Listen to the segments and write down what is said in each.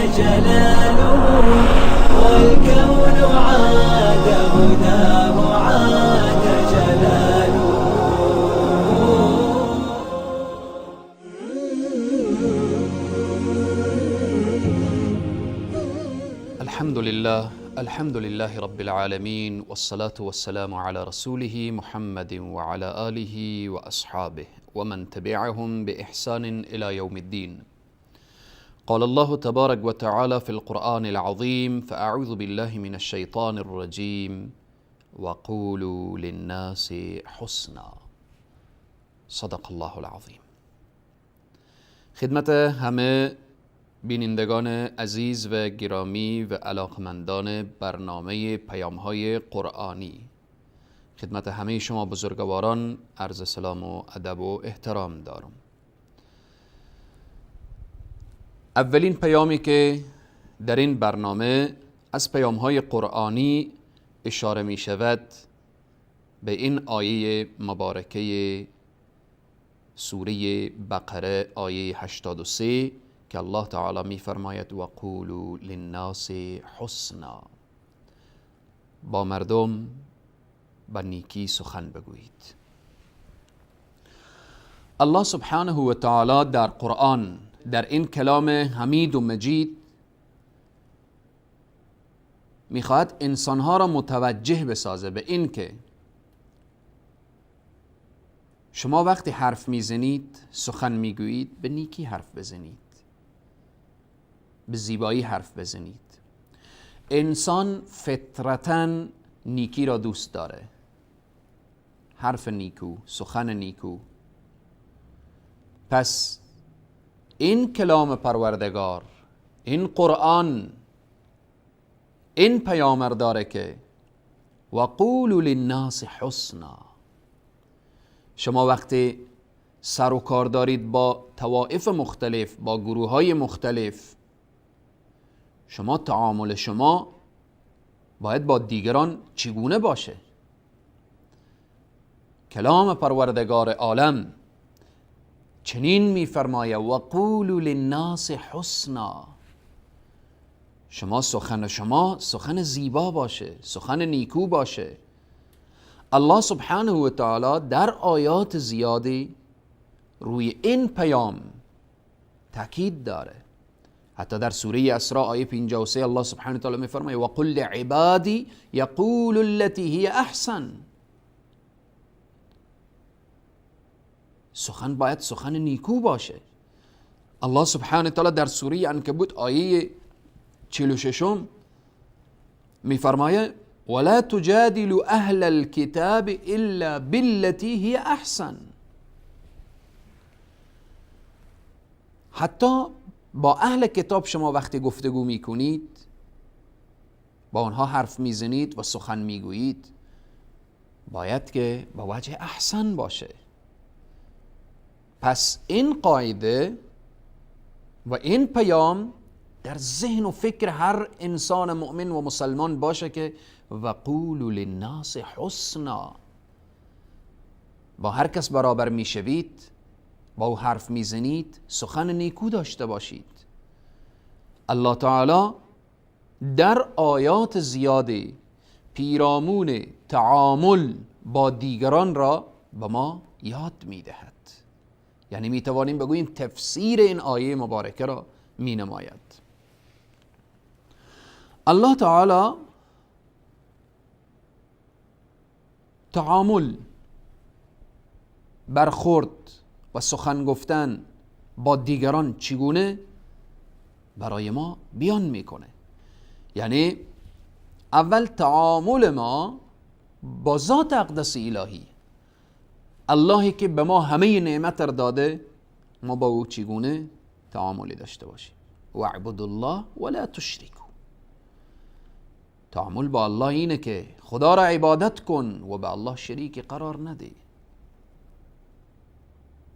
جلاله، والكون عاد هداه عاد جلاله. الحمد لله، الحمد لله رب العالمين، والصلاة والسلام على رسوله محمد وعلى آله وأصحابه ومن تبعهم بإحسان إلى يوم الدين. قال الله تبارك وتعالى في القرآن العظيم: فأعوذ بالله من الشيطان الرجيم، وقولوا للناس حسنا. صدق الله العظیم. خدمت همه بینندگان عزیز و گرامی و علاقمندان برنامه پیام‌های قرآنی، خدمت همه شما بزرگواران عرض سلام و ادب و احترام دارم. اولین پیامی که در این برنامه از پیام‌های قرآنی اشاره می شود به این آیه مبارکه سوره بقره آیه 83 که الله تعالی می فرماید: و قولوا للناس حسنا، با مردم با نیکی سخن بگویید. الله سبحانه و تعالی در قرآن، در این کلام حمید و مجید، میخواهد انسانها را متوجه بسازه به این که شما وقتی حرف میزنید، سخن میگویید، به نیکی حرف بزنید، به زیبایی حرف بزنید. انسان فطرتاً نیکی را دوست داره، حرف نیکو، سخن نیکو. پس این کلام پروردگار، این قرآن، این پیامر داره که و قولوا للناس حسنا. شما وقتی سر و کار دارید با طوائف مختلف، با گروه های مختلف، شما تعامل شما باید با دیگران چگونه باشه؟ کلام پروردگار عالم چنین می‌فرماید: و قولوا للناس حسنا. شما سخن شما سخن زیبا باشه، سخن نیکو باشه. الله سبحانه و تعالی در آیات زیادی روی این پیام تاکید داره. حتی در سوره اسراء آیه 53 الله سبحانه و تعالی می‌فرماید: و قل لعبادی یقولوا التي هی احسن. سخن باید سخن نیکو باشه. الله سبحانه و تعالی در سوره عنکبوت آیه 46 می‌فرماید: ولا تجادلوا اهل الكتاب الا بالتي هي احسن. حتی با اهل کتاب شما وقتی گفتگو میکنید، با آنها حرف میزنید و سخن میگویید، باید که با وجه احسن باشه. پس این قاعده و این پیام در ذهن و فکر هر انسان مؤمن و مسلمان باشه که و قولوا للناس حسنا. با هر کس برابر میشوید، با او حرف میزنید، سخن نیکو داشته باشید. الله تعالی در آیات زیادی پیرامون تعامل با دیگران را به ما یاد میدهد. یعنی میتوانیم بگوییم تفسیر این آیه مبارکه را مینماید. الله تعالی تعامل، برخورد و سخن گفتن با دیگران چگونه برای ما بیان میکنه. یعنی اول تعامل ما با ذات اقدس الهی، اللهی که به ما همه نعمت را داده، ما با او چگونه تعاملی داشته باشیم. واعبدوا الله ولا تشرکوا. تعامل با الله اینه که خدا را عبادت کن و به الله شریک قرار نده،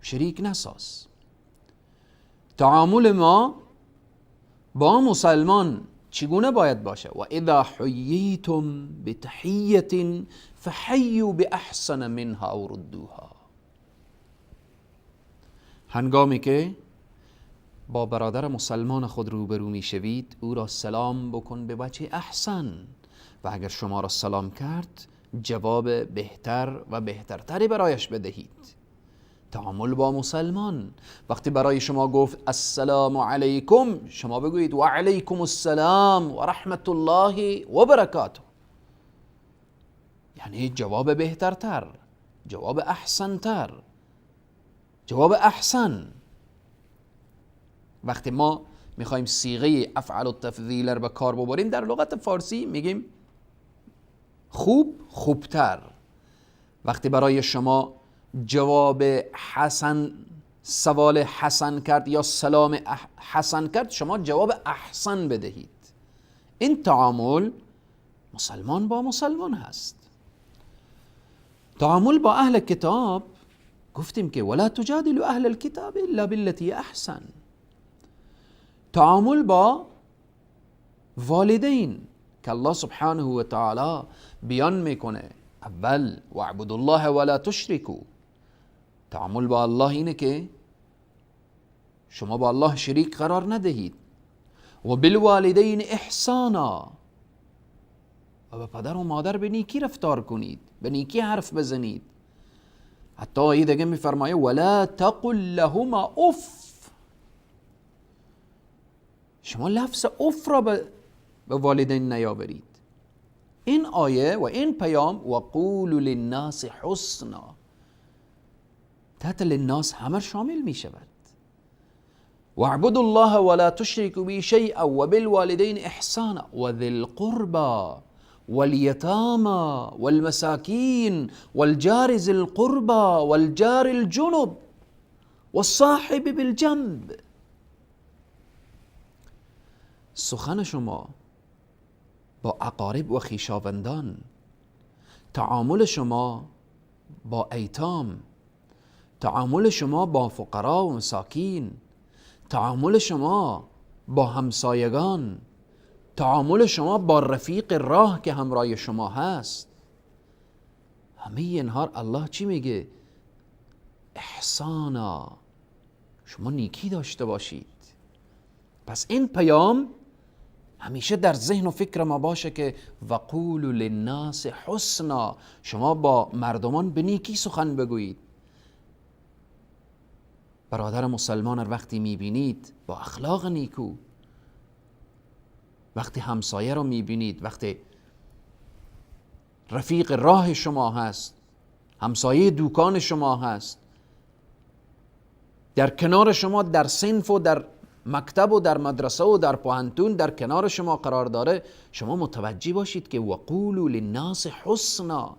شریک نساز. تعامل ما با مسلمان چگونه باید باشه؟ و اذا حییتم بتحیة فحیوا باحسن منها او ردوها. هنگامی که با برادر مسلمان خود روبرو میشوید او را سلام بکن به وجه احسن، و اگر شما را سلام کرد جواب بهتر و بهترتری برایش بدهید. تعامل با مسلمان، وقتی برای شما گفت السلام علیکم، شما بگویید و علیکم السلام و رحمت الله و برکاته، یعنی جواب بهترتر، جواب احسنتر، جواب احسن. وقتی ما میخوایم صیغه افعل التفضیل رو به کار ببریم در لغت فارسی میگیم خوب، خوبتر. وقتی برای شما جواب حسن، سوال حسن کرد یا سلام حسن کرد، شما جواب احسن بدهید. این تعامل مسلمان با مسلمان هست. تعامل با اهل کتاب، گفتیم که ولا تجادلوا اهل الكتاب الا بالتي احسن. تعامل با والدین که الله سبحانه و تعالی بیان میکنه، اول واعبدوا الله ولا تشركوا. تعامل با الله اینه که شما با الله شریک قرار ندهید. و بالوالدین احسانا، و به پدر و مادر به نیکی رفتار کنید، به نیکی حرف بزنید. حتی آیه دیگه میفرمایه ولا تقل لهما اف. شما لفظ اف را به والدین نیاورید. این آیه و این پیام و قولوا للناس حسنا، تحت للناس همه شامل می شود. واعبدوا الله ولا تشركوا به شيئا وبالوالدين احسانا وذي القربى واليتامى والمساكين والجار ذي القربى والجار الجنب والصاحب بالجنب. سخن شما با اقارب و خویشاوندان، تعامل شما با ایتام، تعامل شما با فقرا و مساکین، تعامل شما با همسایگان، تعامل شما با رفیق راه که همراه شما هست، همه اینها الله چی میگه؟ احسانا، شما نیکی داشته باشید. پس این پیام همیشه در ذهن و فکر ما باشه که وقولوا للناس حسنا، شما با مردمان به نیکی سخن بگویید. برادر مسلمان رو وقتی میبینید با اخلاق نیکو، وقتی همسایه رو میبینید، وقتی رفیق راه شما هست، همسایه دوکان شما هست، در کنار شما در صنف و در مکتب و در مدرسه و در پوهنتون در کنار شما قرار داره، شما متوجه باشید که وقولوا للناس حسنا،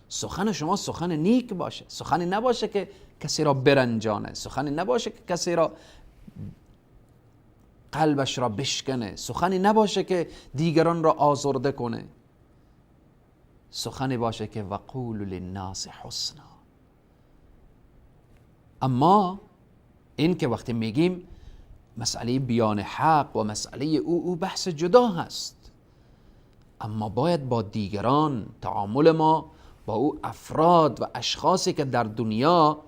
سخن شما سخن نیک باشه، سخنی نباشه که کسی را برنجانه، سخنی نباشه که کسی را قلبش را بشکنه، سخنی نباشه که دیگران را آزرده کنه، سخنی باشه که وقولوا للناس حسنا. اما این که وقتی میگیم مسئله بیان حق و مسئله او بحث جدا هست، اما باید با دیگران تعامل ما با او افراد و اشخاصی که در دنیا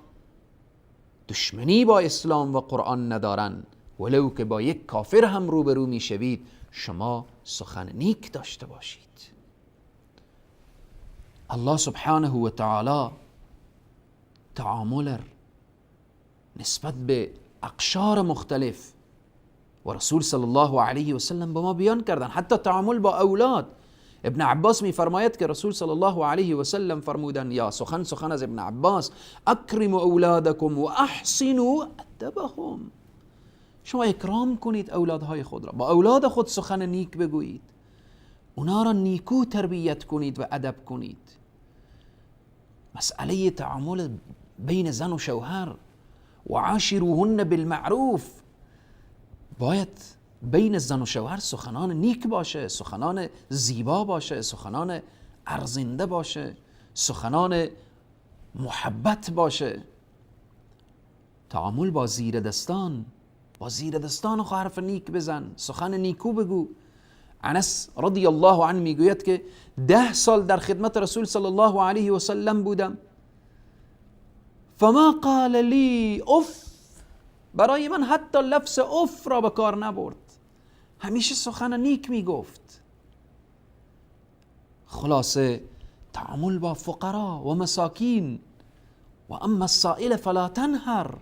دشمنی با اسلام و قرآن ندارن، ولو که با یک کافر هم روبرو میشوید، شما سخن نیک داشته باشید. الله سبحانه و تعالی تعامل نسبت به اقشار مختلف و رسول صلی الله علیه و سلم به ما بیان کردن، حتی تعامل با اولاد. ابن عباس میفرماید که رسول صلی الله علیه و سلم فرمودن، یا سخن از ابن عباس، اکرموا اولادکم و احسنوا ادبهم. شما اکرام کنید اولادهای خود را، با اولاد خود سخن نیک بگویید، اونا را نیکو تربیت کنید و ادب کنید. مسئله تعامل بین زن و شوهر، و عاشروهن بالمعروف، باید بین زن و شوهر سخنان نیک باشه، سخنان زیبا باشه، سخنان ارزنده باشه، سخنان محبت باشه. تعامل با زیر دستان، با زیر دستان خو حرف نیک بزن، سخن نیکو بگو. انس رضی الله عنه میگوید که 10 سال در خدمت رسول صلی الله علیه و سلم بودم، فما قال لی اف، برای من حتی لفظ اف را به کار نبرد، همیشه سخن نیک میگفت. خلاصه تعامل با فقرا و مساکین، و اما السائل فلا تنهر،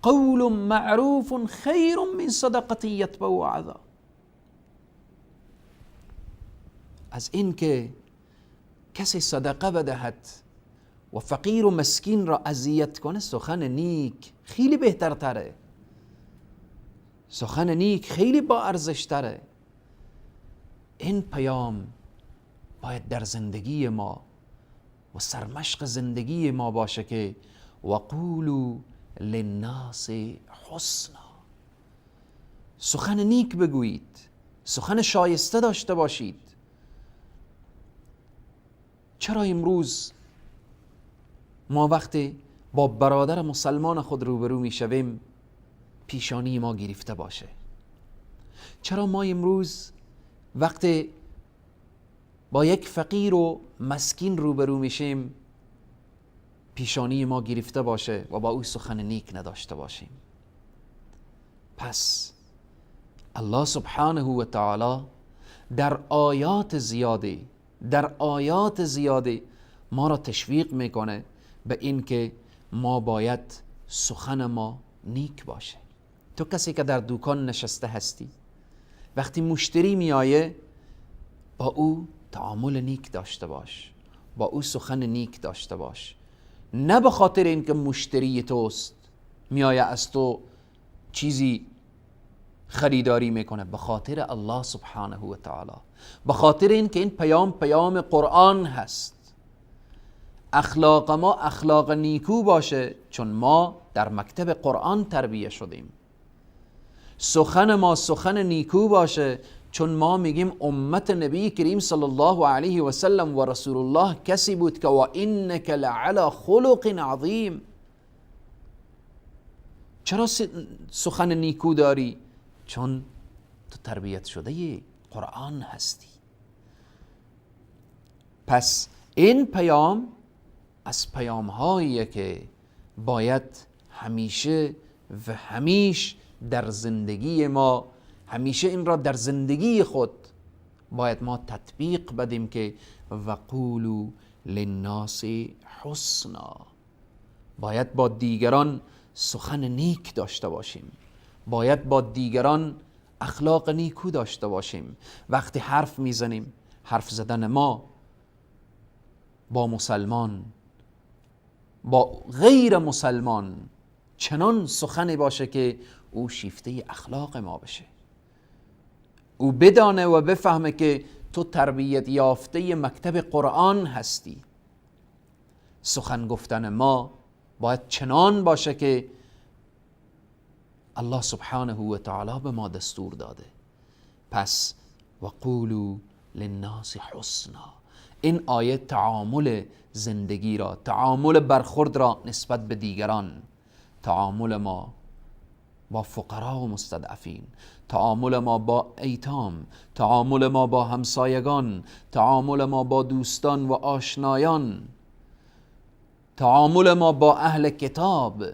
قول معروف خیر من صدقة یتبع اذی. از اینکه کسی صدقه بدهد و فقیر و مسکین را اذیت کنه، سخن نیک خیلی بهتر تره، سخن نیک خیلی با ارزش تره. این پیام باید در زندگی ما و سرمشق زندگی ما باشه که وقولوا للناس حسنا، سخن نیک بگویید، سخن شایسته داشته باشید. چرا امروز ما وقتی با برادر مسلمان خود روبرو میشویم پیشانی ما گرفته باشه؟ چرا ما امروز وقتی با یک فقیر و مسکین روبرو میشیم پیشانی ما گرفته باشه و با او سخن نیک نداشته باشیم؟ پس الله سبحانه و تعالی در آیات زیادی، در آیات زیادی ما را تشویق میکنه به این که ما باید سخن ما نیک باشه. تو کسی که در دوکان نشسته هستی، وقتی مشتری میآیه با او تعامل نیک داشته باش، با او سخن نیک داشته باش، نه به خاطر اینکه مشتری توست میآیه از تو چیزی خریداری میکنه، به خاطر الله سبحانه و تعالی، به خاطر اینکه این پیام پیام قرآن هست. اخلاق ما اخلاق نیکو باشه، چون ما در مکتب قرآن تربیه شدیم. سخن ما سخن نیکو باشه، چون ما میگیم امت نبی کریم صلی الله علیه و سلم و رسول الله کسی بود که و انک لعلی خلق عظیم. چرا سخن نیکو داری؟ چون تو تربیت شده قرآن هستی. پس این پیام از پیام هاییه که باید همیشه و همیش در زندگی ما، همیشه این را در زندگی خود باید ما تطبیق بدیم که وقولوا للناس حسنا. باید با دیگران سخن نیک داشته باشیم، باید با دیگران اخلاق نیکو داشته باشیم. وقتی حرف میزنیم، حرف زدن ما با مسلمان، با غیر مسلمان چنان سخنی باشه که او شیفته اخلاق ما بشه، او بدانه و بفهمه که تو تربیت یافته مکتب قرآن هستی. سخن گفتن ما باید چنان باشه که الله سبحانه و تعالی به ما دستور داده. پس وقولوا للناس حسنا، این آیه تعامل زندگی را، تعامل برخورد را نسبت به دیگران، تعامل ما با فقرا و مستضعفین، تعامل ما با ایتام، تعامل ما با همسایگان، تعامل ما با دوستان و آشنایان، تعامل ما با اهل کتاب،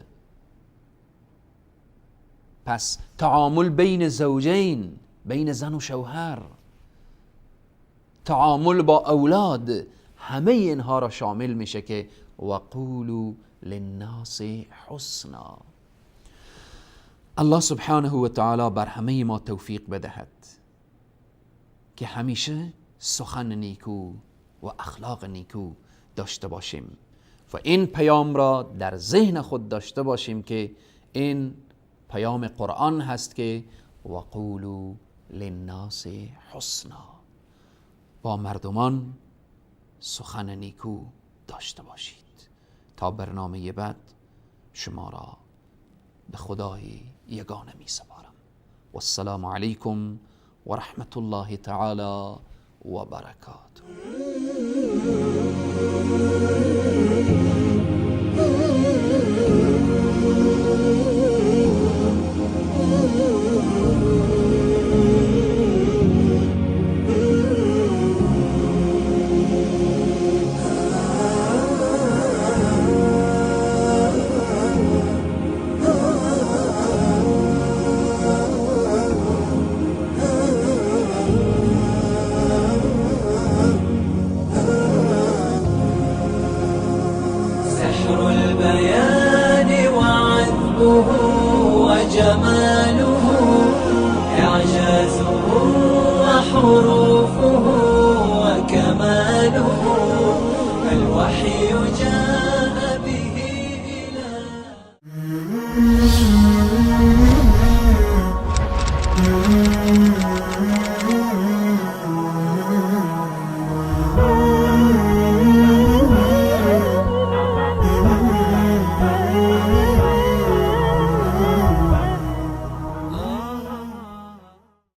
پس تعامل بین زوجین، بین زن و شوهر، تعامل با اولاد، همه اینها را شامل میشه که وقولوا للناس حسنا. الله سبحانه و تعالی بر همه ما توفیق بدهد که همیشه سخن نیکو و اخلاق نیکو داشته باشیم و این پیام را در ذهن خود داشته باشیم که این پیام قرآن هست که وقولوا للناس حسنا، با مردمان سخن نیکو داشته باشید. تا برنامه بعد شما را به خدای یگانه می سپارم. والسلام علیکم و رحمت الله تعالی و برکاته. بحر البيان وعذبه وجماله، إعجازه وحروفه.